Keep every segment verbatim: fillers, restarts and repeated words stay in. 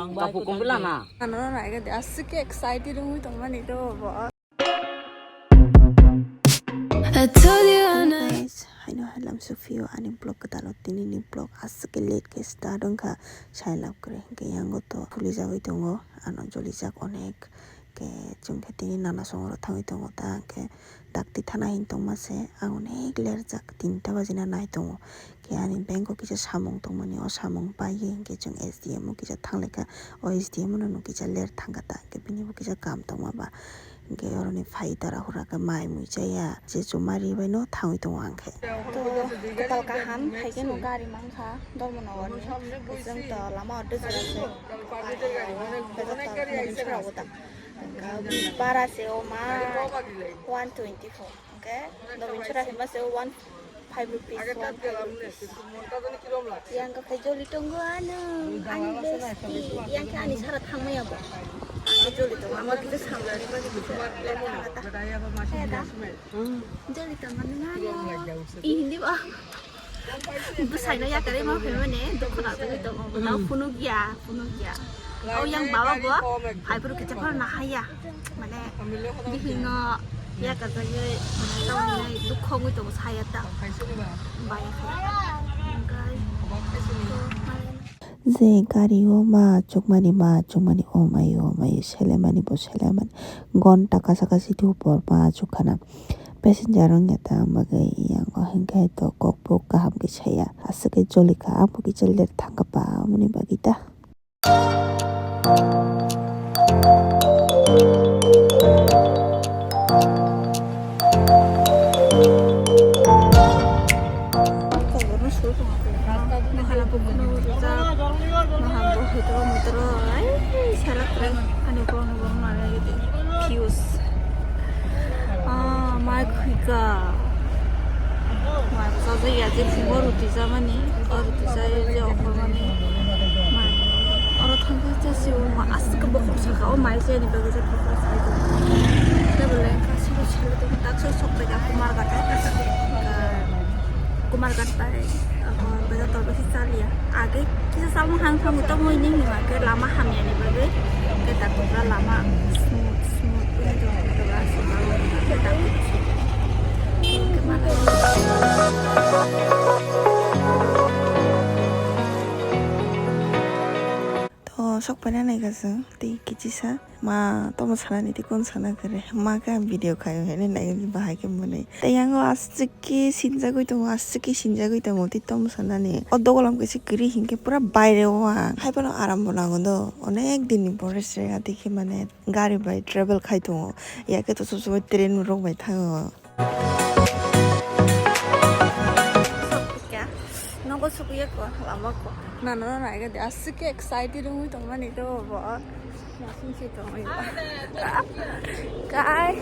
Bapu kumpila na. Ano na ga de asik excited wngwi tongmani do bo. I told you I'm not. Guys, haino hailam sukphio ani vlog kwtalo, tini ni vlog aswk khe late khe start wngkha, sailab kwrwi hwnkhe yango to khuli jagwi tongo, ano jolijak onek khe chwng khe tini nana songoro thangwi tongo ta hwnkhe dakti thana hin tongma se ang onek lerjak tinta bajina nai tongo khe ani bank o kisa samung tongmani o samung paiwi hwnkhe chwng S D M o kisa thanglaikha o S D M o no kisa ler thangkha ta hwnkhe bini bo kisa kam tongma ba. Hwnkhe oroni phai dara hura khe mai mui chaya je chumari bai no thangwi tongo ang khe. To kwtal kaham hai khe no gari mankha Dharmanagar ni, bising to lama o dwjwra se. Bejatta mungsa rok ta. Bara se o ma one twenty four. Hwnkhe domin chura hima se one five rupees, one five rupees. Yang khe joli tongo ano, ani besti. Yang khe ani sara thangmaya bo. Ang khe joli tongo, amo kisa samla ni bagwi kisa thangata. Heda. Joli tongo nang ano. I hindi ba. Bwsaino yakarwi ma phaimani dukhu nang tongwi tongo. Phunukya, phunukya. O yang baba bo hai phuru kisa phano nahaya. Mane bihikno yakajagwi mane tamoni dukhu wngwi tongo saya ta. Baya khai. Hwnkhe. Je gari o ma chukmani ma chukmani o mai o mai selemani bo selemani gonta kasa kasi thupor ma chukhana passenger wngya ta ang bagwi yang o hwnkhe to kokbo kaham khe saya aswk khe jolikha ang bo kisa ler thangkha ba aboni bagwi ta. Mai khwika. Mai bwsajak ya je phungo roti jamani. O roti jai je okhormani. Mai oro thangkhe je si o ma aswk bokhok saka o mai jani bagwi je bokhok sai tong. Tebole kaisa salo tong tak sok sok bai kumar gata. Kumar gata bai. Abo beda tolbo si chaliya. Age kisa salmung hang thangwi tongwi nini hwnkhe lama hamyani bagwi khe ta tongkha lama smooth smooth wngwi tongkha khe ba aswk lama khe ta tongkha. To sok paina naikha chwng tei kichisa. Ma tomo sanani tei kung sana kwrwi ma khe ang video khaio hinwi naiwi bahai khe mwnwi tei yango aswk khe sinjagwi tongo aswk khe sinjagwi tongo tei tomo sanani o dogolam kaisa kwrwi hinkhe pura baire o ang haiphano aram bo nango do onek din ni pore se adikhe mane gari bai travel khai tongo yakhe to sob somoi train rok bai thango. Nogo sukuyako lama ko. Nana nana ega de aswk khe excited wngwi tongmani do bo. Nasing si tongwi. Kai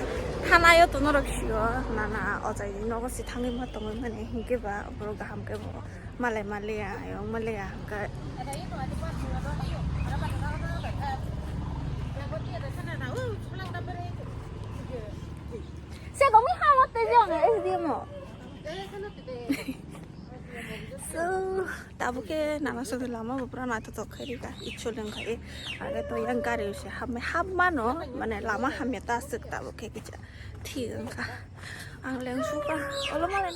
hanayo to norok sio nana ojaini nogo si thangwi ma tongwi mani hinkhe ba borok kaham khe bo malai maliya ayong maliya kai. Siya kami hawat te jong S D M o. So, tabuk khe nana songni lama bo pura naithothok khairika, ichol wngkha e. Age to yang gari se hapmai hapmano, mane lama hamya ta aswk tabuk khe kicha thik wngkha. Ang leng sukha, olo malai.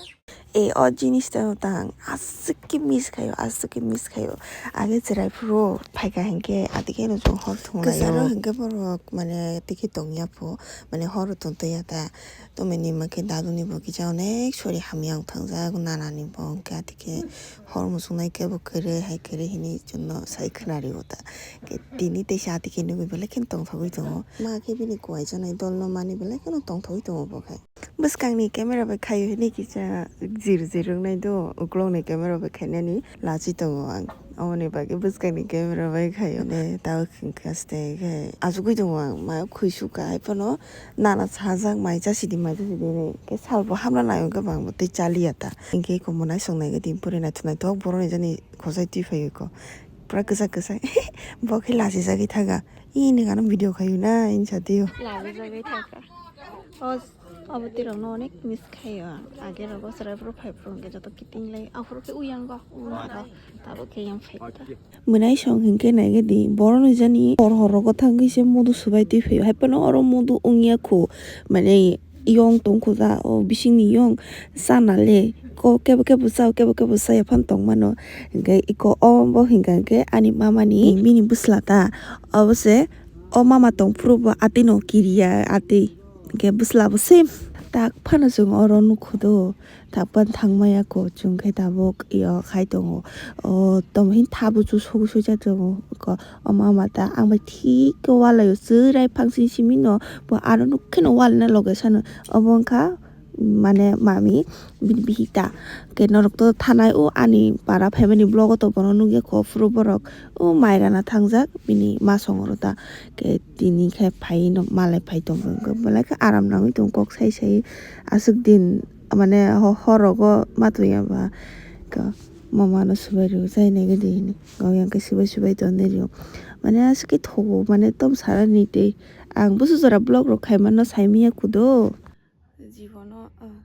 E o jinis ta tang aswk khe miss khaio, aswk khe miss khaio. Age cherai phuru phaikha hinkhe atikhe no chwng hor thwnglaio. Kwcharo hinkhe borok mane tikhe tongya pho, mane hor thwng tongya ta. Tomoni hwnkhe daduni bo kisa onek sori hamya wng thangjak, nanani bo hwnkhe atikhe hor muchungnai khe bo kwrwi hai kwrwi hinwi chwngno sai khwnario ta. Tini teisa atikhe nugwi belai kheno tongthogwi tongo. Ma khe bini kwai chanai dolno manwi belai kheno tongthogwi tongo bo khe. Bwskangni camera bai khaio hinwi kisa jir jir wngnai do, uklokni camera bai khainani lachi tongo ang. Aboni bagwi bwskangni camera bai khaio ne, tabuk hinkhe haste khe achugwi tongo ang, mayo khwi sukha, haiphano nana sajak mai chasidi, mai chasidi hinwi khe salbo hamna nai hwnkhe bo ang bo tei chaliya ta. Hinkhe eko monai song naikhe tini pore naithok naithok borokni jani khosai twi phaiwi kho, pura kwchak kwchak bo khe lachijagwi thaga, ee nwng ano video khaio na hinwi satio. Lachijagwi thaga. O Abo tirokno onek miss khaio. Age rogo chwrai phuru phai phuru hwnkhe joto kiting lai. Aphuru khe uyang go. Tabuk khe yang phai ta. Mwnai song hinkhe naigadi boroni jani hor hor rogo thangwi se mudu swbai twi phaio. Haiphano oro mudu wngya khu. Mane yong tongkhu da o bisingni yong sana le ko kebo kebo chao kebo kebo chaya phan tongmano. Hinkhe iko obo hinkha khe ani mamani bini bwsla ta. Obo se o mama tongphuru bo atwi no kiriya atwi. Hinkhe bwsla bo same. Tak phano chwng oro nukhu do. Tak phano thangmaya ko chwng khe tabuk iyo khai tongo. O tamo hin thabu chu sogwi soi cha tongo. Ko o mama ta ang bai thik khe walaio chwrai phangsing simi no. Bo ano nuk kheno walna loge sano. Obo wngkha mane mami bini bihik ta. Ke norok to thanai o ani para family vlog o to bono nukya kho phuru borok o mai rana thangjak bini masong oro ta. Ke tini khe phai no malai phai tongo. Belai khe aram nangwi tongo kok sai sai aswk din mane ho-, hor rogo ma tongya ba. Ko mama no swbai rw chai nai gede hini. Kok yang khe swbai swbai ton de rw. Mane aswk khe thogo mane tom sara ni tei ang busu jora vlog rok khai mano sai manya kudo. Jibono, ah,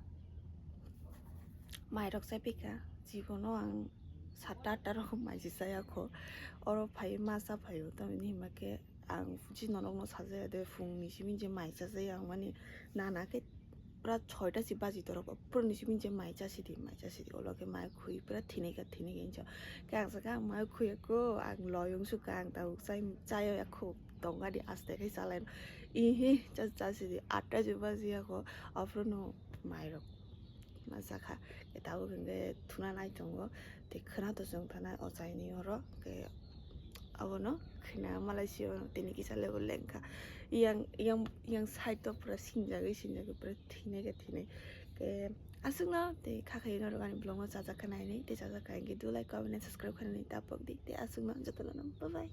mairok chai pika, jibono ang satta atta rok mai se chaya kho. Oro phai ma cha phaio, tamni hima khe ang chini norok no sajaya de, phung ni simi je mai chajaya ang mani nana khe pura soita si baji dorok, pura ni simi je mai cha sidi, mai cha sidi, olo khe mai khui pura thinai kha, thinai kha hinsa. Khe ang saka ang mai khuya kho, ang loyong suka, ang tabuk chai, chaya kho. Tongani aste khe chalai. Ihi, cha, cha sidi, atta je baji ya kho, aphuru no mairok ma chakha. Khe tabuk hwnkhe thuna nai tongo. Tei khwna to chwng thanai ochaini oro. Khe abono khwna malai sio tini kisa level lengkha. Yang, yang, yang side to pura sinjagwi, sinjagwi pura thinai khe thinai. Khe aswkno tei kha khaino rwgani vlogno chajak kha nainai, tei chajak kha hwnkhe do like, comment, and subscribe khainani tapok di. Tei aswkno jotono bye bye.